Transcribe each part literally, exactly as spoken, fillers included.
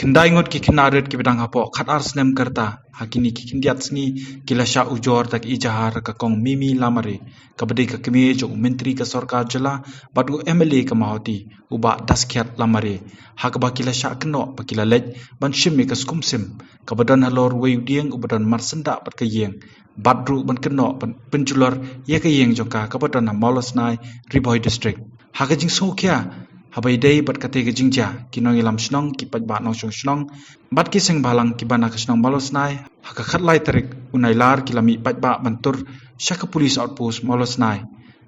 Khyndai ngut ki khynnah rit kiba dang hapoh khat ar snem ka rta ha kine ki khyndiat sngi ki la shah ujor da ka ejahar ka Kong Mimi Lamare, kaba dei ka kmie jong u Myntri ka Sorkar Jylla bad u M L A ka Mawhati, u Bah Daskhiat Lamare, ha kaba ki la shah kynnoh ba ki la leit ban shim ïa ka skum sim kaba don halor uwei u dieng uba don marsyndah bad ka ïing, bad ruh ban kynnoh ban pynjulor ïa ka ïing jong ka kaba don ha Mawlasnai, Ri Bhoi District. Ha ka jingsngewkhia haba ïadei bad katei ka jingjia, ki nongïalam shnong, ki paidbah nongshong shnong bad ki seng bhalang kiba na ka shnong Mawlasnai, ha ka khatlai tarik u Nailar ki la mih paidbah ban tur sha ka Police Outpost Mawlasnai,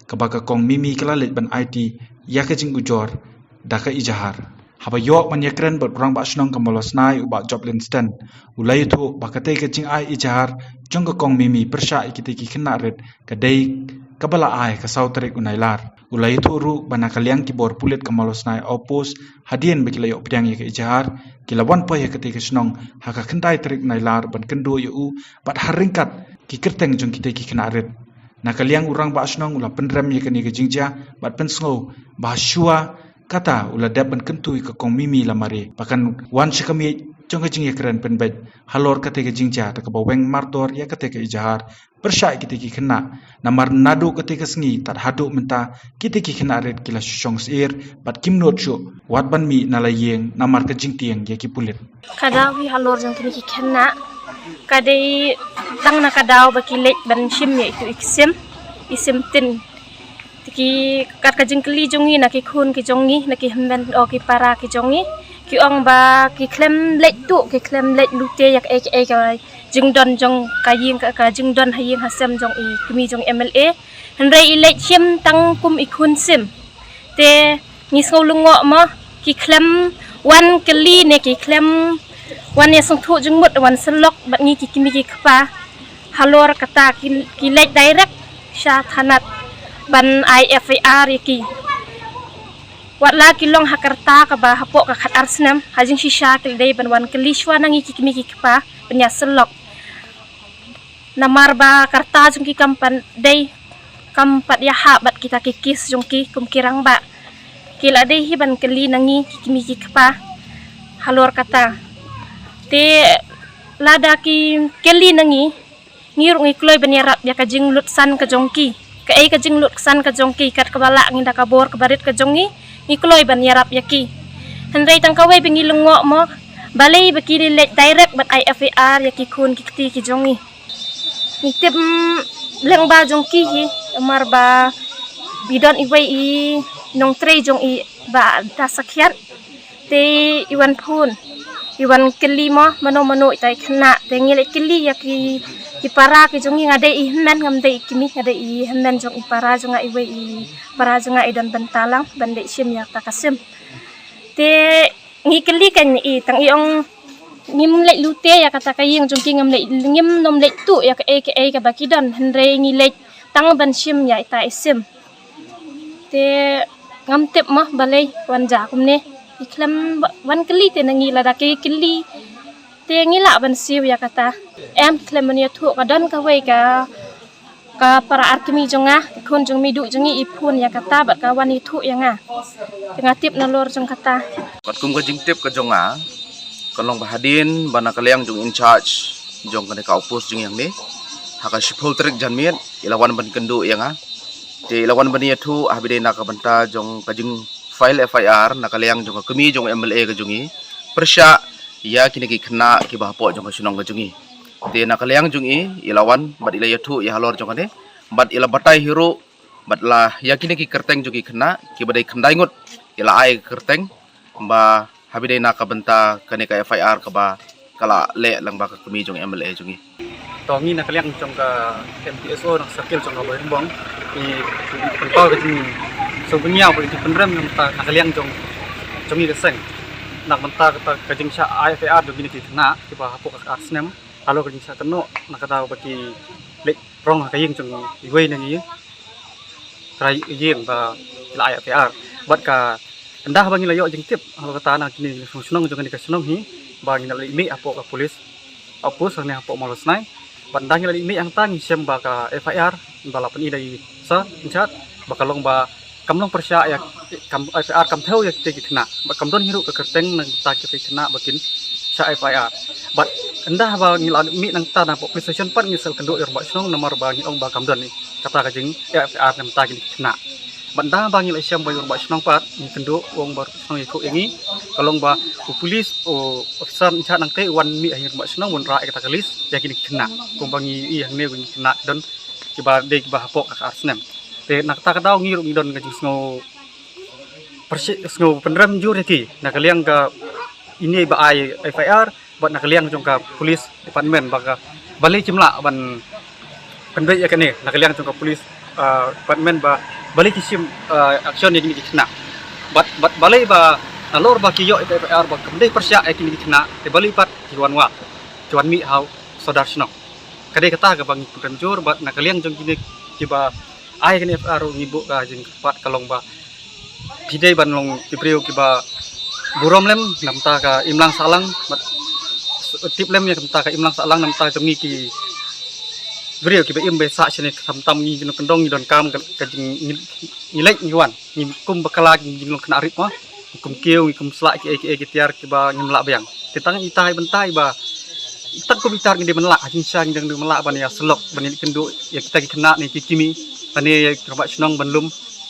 kaba ka Kong Mimi ka la leit ban aiti ïa ka jingujor da ka ejahar. Haba ïoh ban ïakren bad u Rangbah Shnong ka Mawlasnai, u Bah Joplin Sten, u la ïathuh ba katei ka jingai ejahar jong ka Kong Mimi pyrshah ïa kitei ki khynnah rit ka dei kaba la ai ha ka saw tarik u Nailar. U la ïathuh ruh ba na ka liang ki bor pulit ka Mawlasnai Outpost, hadien ba ki la ïoh pdiang ïa ka ejahar, ki la wan poi ha katei ka shnong ha ka khyndai tarik u Nailar ban kynduh ïa u bad ha ryngkat ki kyrteng jong kitei ki khynnah rit. Na ka liang u Rangbah Shnong u la pynrem ïa kane ka jingjia bad pynsngew ba shuwa kata u la dep ban kyntu ïa ka Kong Mimi Lamare ba kan wan sha ka miej jong ka jingïakren pynbeit halor katei ka jingjia da kaba weng mardor ïa katei ka ejahar pyrshah ïa kitei ki khynnah. Namar naduh katei ka sngi tad haduh mynta kitei ki khynnah rit ki la shu shong syier bad kim nud shuh wat ban mih na la ïing namar ka jingtieng ïa ki pulit. Ka daw hi halor jong kine ki khynnah ka dei tang na ka daw ba ki leit ban shim ïa itu i sim, i sim tin. Te ki, kat ka jingkylli jong ngi na ki khun ki jong ngi, na ki hynmen, o, ki para ki jong ngi, ki ong ba ki khlem leit tuh, ki khlem leit lute ïa kaei kaei ka jingdon jong ka ïing, ka, ka jingdon ha ïing ha sem jong i kmie jong M L A. Hynrei i leit shim tang kum i khun sim. Te ngi sngew lyngngoh mo, ki khlem wan kylli ne ki khlem wan ïasngewthuh jingmut, wan sylloh bad ngi ki kmie ki kpa. Halor kata ki, ki leit direct sha thanat ban ai F I R ïa ki. Wat la ki long ha ka rta kaba hapoh ka khat ar snem, ha jingshisha ki la dei ban wan kylli shuwa na ngi ki kmie ki kpa ban ïasylloh. Namar ba ka rta jong ki kam pat dei, kam pat ïahap bad kita ki kes jong ki kum ki rangbah. Ki la dei hi ban kylli na ngi ki kmie ki kpa halor kata. Te lada ki kylli na ngi, ngi ruh ngi kloi ban ïarap ïa ka jinglut san ka jong ki. Kaei ka jinglut san ka jong ki, kat kaba lah ngi da ka bor kaba rit ka jong ngi, ngi kloi ban ïarap ïa ki. Hynrei tang kawei ba ngi lyngngoh mo, balei ba ki leit direct ban ai F I R ïa ki khun ki kti ki jong ngi. Ngi tip, mm, lyngba jong ki hi, namar ba i don iwei i nongtrei jong i Bah Daskhiat. Te i wan phone, i wan kylli mo mano mano ita i khynnah. Te ngi leit kylli ïa ki, ki para ki jong ngi, nga dei i hynmen, ngam dei i kmie, nga dei i hynmen jong i para jong nga, iwei i para jong nga i don bynta lang ban leit shim ïa kata ka sim. Te ngi kylli kane i, tang i ong ngim leit lute ïa kata ka ïing jong ki, ngam leit, ngim nym leit tuh ïa kaei kaei kaba ki don, hynrei ngi leit tang ban shim ïa ita i sim. Te ngam tip mo balei wan ja kumne. I khlem wa-, wan kylli te na ngi, lada ki kylli te ngi lah ban siew ïa kata. Em, khlem ban ïathuh, ka don kawei ka, ka para ar kmie jong nga, ka khun jong Midu jong ngi, i phone ïa kata bad ka wan ïathuh ïa nga. Te nga tip nalor jong kata. Katkum ka jingtip ka jong nga, ka long ba hadien ba na ka liang jong in charge jong kane ka outpost jong ngi hangne, ha ka shiphew tarik janmiet, i la wan ban kynduh ïa nga. Te i la wan ban ïathuh ha ba dei na ka bynta jong ka jing file F I R na ka liang jong ka kmie jong M L A ka jong ngi, pyrshah ïa kine ki khynnah kiba hapoh jong ka shnong ka jong ngi. Te na ka liang jong i, i la wan bad i la ïathuh ïa halor jong kane, bad i la batai hi ruh bad la ïa kine ki kyrteng jong ki khynnah kiba dei khyndai ngut, i la ai kyrteng ba ha ba dei na ka bynta kane ka F I R kaba ka la leh lyngba ka kmie jong M L A jong ngi. To ngi na ka liang jong ka M T S O na circle jong ka Bhoirymbong, ngi pynpaw ka jingsngewbha bad ka jingpynrem na ka liang jong, jong ngi ka seng na ka bynta kata ka jingshah ai F I R jong kine ki khynnah kiba hapoh ka ar snem, halor ka jingshah kynnoh na ka daw ba ki leit prong ha ka ïing jong iwei na ngi, trai ïing ba ki la ai F I R. Bad ka, ynda ba ngi la ïoh jingtip halor kata na kine ki shnong jong kane ka shnong hi, ba ngi la leit mih hapoh ka police outpost hangne hapoh Mawlasnai. Bad ynda ngi la leit mih hangta ngi shem ba ka F I R ba la pyni da i sir in charge ba ka long ba kam long pyrshah ïa, kam, F I R kam thew ïa kita ki khynnah. Bad kam don hi ruh ka kyrteng na kita ki khynnah ba kin ta F I R. Bad ynda ba ngi la mih nangta na police station pat ngi sa kynduh ïa u rangbah shnong namar ba ngi ong ba kam don kata ka jing F I R namar ta kine ki khynnah. Bad ynda ba ngi la shem ba u rangbah shnong pat ngi kynduh u ong ba u rangbah shnong ïathuh ïa ngi ka long ba u police u officer in charge nangta u wan mih ha u rangbah shnong u wanrah ïa kata ka list ïa kine ki khynnah. Kumba ngi ïohi hangne ba kine ki khynnah ki don kiba dei kiba hapoh ka ar snem. Te na kata ka daw ngi ruh ngi don ka jingsngew pyrshah, sngew pynrem jur ïa ki na ka liang ka ine ba ai F I R bad na ka liang jong ka police department ba ka balei kim lah ban pynbeit ïa kane na ka liang jong ka police, ah, department ba balei ki shim, ah, action ïa kine ki khynnah. Bad, bad balei ba nalor ba ki ïoh ïa ka F I R ba kam dei pyrshah ïa kine ki khynnah te balei pat ki wan wad, ki wan mih ha u sordar shnong. Ka dei kata kaba ngi pynrem jur bad na ka liang jong kine kiba ai kane F I R ngi buh ka jingkyrpad ka long ba phi dei ban long ki briew kiba burom lem namar ta ka imlang sahlang bad tip lem ïa namar ta ka imlang sahlang namar ta jong ngi ki briew kiba im ba sah shane, khamtam ngi ki nongkyndong ngi donkam ka, ka jing ngi, ngi leit ngi wan ngi kum bakla ngi jinglong khynnah rit ma, ngi kum kiew ngi kum slah kiei kiei ki tiar kiba ngim lah biang. Te tang ita i bynta i ba tang kum ita ngi dei ban lah, ha jingshisha ngi dang dei ban lah ban ïa syllok ban ïa kynduh ïa kita ki khynnah ne ki kmie lane ïa ki rangbah shnong ban lum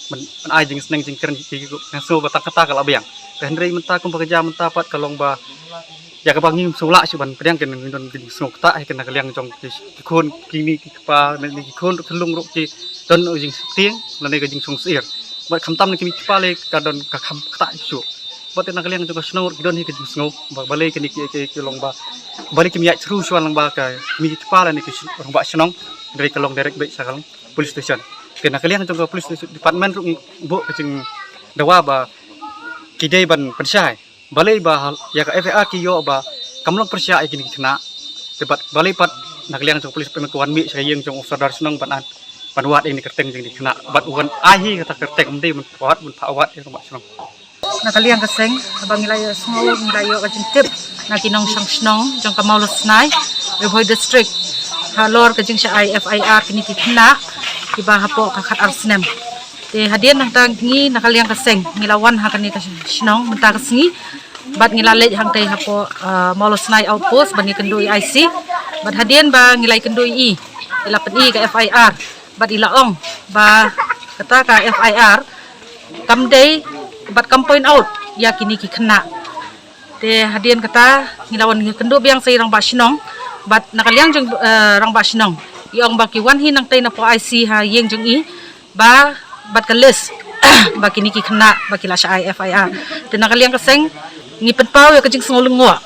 ban, ban ai jingsneng jingkren ki, ki, ki, nga sngew ba tang kata ka lah biang. Te hynrei mynta kum ba ka jia mynta pat ka long ba ïa kaba ngim sngewlah shuh ban pdiang, kane ngi don ka jingsngew ktah ïa kane na ka liang jong ki, ki khun ki kmie ki kpa ne ki khun ruh ki lung ruh ki don u jingsheptieng lane ka jingsngewsyier. Bad khamtam ne ki kmie ki kpa lei ka don ka kham ktah shuh. Bad te na ka liang jong ka shnong ruh ki don hi ka jingsngew ba balei kane ki, ki, ki long ba balei kim ïaid through shuwa lang ba ka kmie ki kpa lane ki rangbah shnong, hynrei ka long direct beit sha ka police station. Te na ka liang jong ka police station department ruh ngi buh ka jingdawa ba ki dei ban pynshai balei ba hal, ïa ka F I R ki ïoh ba kam long pyrshah ïa kine ki khynnah. Te bad balei pat na ka liang jong ka police pat ka wan mih sha ka ïing jong u sordar shnong ban an, ban wad ïa kine ki kyrteng jong kine ki khynnah bad u wan ai hi kata ka kyrteng, ym dei ban wad ban phah wad ïa ka rangbah shnong. Na ka liang ka seng, haba ngi la ïohsngew ngi la ïoh ka jingtip na ki nongshong shnong jong ka Mawlasnai, Ri Bhoi District, halor ka jingshah ai F I R kine ki khynnah kiba hapoh ka khat ar snem. Te hadien nangta ngi na ka liang ka seng ngi la wan ha kane ka shnong mynta ka sngi bad ngi la leit hangtei hapoh, ah, Mawlasnai outpost ban ïakynduh ïa i I C. Bad hadien ba ngi la ïakynduh ïa i, i la pyni ka F I R bad i la ong ba kata ka F I R kam dei bad kam point out ïa kine ki khynnah. Te hadien kata ngi la wan ïakynduh biang sa i rangbah shnong bad na ka liang jong, eh, rangbah shnong i ong ba ki wan hi nangtei napoh I C ha ïing jong i ba bad ka list ba kine ki khynnah ba ki la shah ai F I R. Te na ka liang ka seng ngi pynpaw ïa ka jingsngew lyngngoh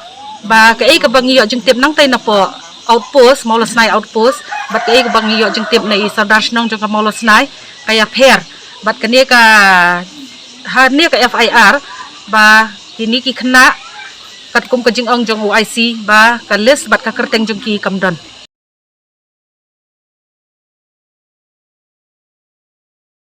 ba kaei kaba ngi ïoh jingtip nangtei napoh outpost, Mawlasnai outpost, bad kaei kaba ngi ïoh jingtip na i sordar shnong jong ka Mawlasnai ka ïapher bad kane ka, ha ne ka F I R ba kine ki khynnah katkum ka jingong jong u I C ba ka list bad ka kyrteng jong ki kam don.